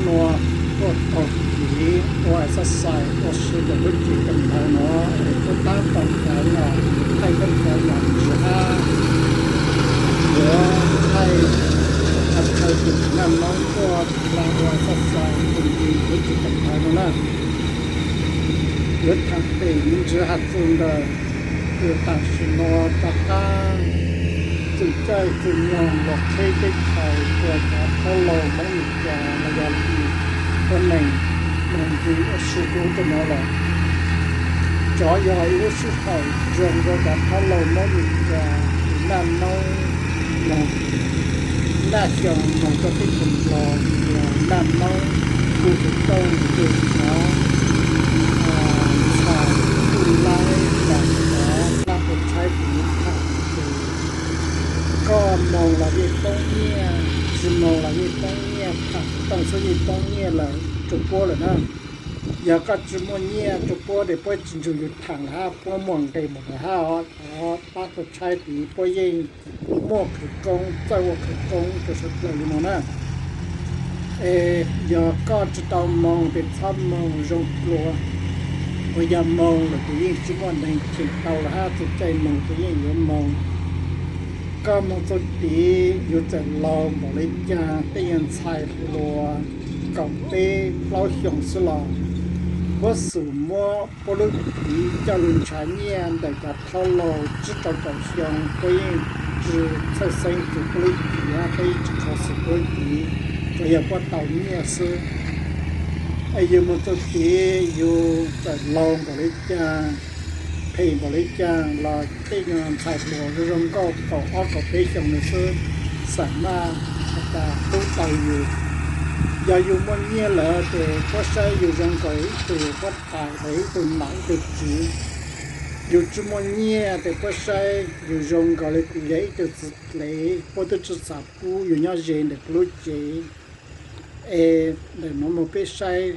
Nua tuaj taug kev ua exercise ua si ntawm lub tsev kawm ntawv no, es tuaj tab tom khav nyom, thaij khaub khav nyom ntsis hab, yuav thaij chaw tus naj noob tuaj la ua exercise tus ntawm lub tsev kawm ntawv no na. Yuav tham pem me ntsis has txug ntawm kws tam sim no rov qab txwm caij txwm nyoog los qheb teb chaws ua cov thaub laug Moob Mes Kas los yog tus tuab neeg moog ntxiv ua si rau ub rau no lawm. Cov yog ib lub sij hawm zoo rau cov thaub laug Moob Mes Kas tus naj noob moog, naj xyoo moog rau peb tus Nplog, naj noob kuj tus tau tus cov ntxhais kuj laib los cov pab tuaj tshaib tus tham tus, koj moog los yeej poob nyiaj, tsis moog los yeej poob nyiaj, tham tooj xwb yeej poob nyiaj lawm rau puab lawm na. Yog koj tsis muaj nyiaj rau puab ces puab tsis nrug yus tham lawm hab, puab muaj nqe npaum lawm hab os. Cov pab tuaj tshaib tid puab yeej muaj khawv koob, txawj ua khawv koob rau suav dlawg li no na. Es yog koj tsis tau moog ces txhob moog, zoo dlua. Uas yog moog lawm ces yeej tsis muaj neeg cheem tau lawm hab, txuj caij moog ces yeej yuav moog. Koj moog txug tid yus txawm laug npaum li caag, tej nyuag ntxhais hluas kaum peb plaub xyoo xwb los puab xum muab puab lub txiv coj lug nrhav nyiaj ntawm cov thaub laug tsib rau kaum xyoo, puab yeej tsis txhawj xeeb txug puab lub txiv, puab yeej tsis khuv xim puab lub txiv, tsuas yog puab tau nyiaj xwb. Es yus moog txug tid yus txawm laug npaum li caag, phem npaum li caag los tej nyuag ntxhais hluas zoo zoo nkauj kaum ob kaum peb xyoo no xwb, xam maj has tas hlub tau yus. Yog yus muaj nyiaj lawm ces puab saib yus zoo nkaus ib tug huab tais los ib tug nom ib tug tswv. Yus tsis muaj nyiaj ces puab saib yus zoo nkaus li yog ib tug txiv dlev, puab twb tsis xav pub yus nyob ze ntawm puab lub tsev. Es ntawm no moog peb saib.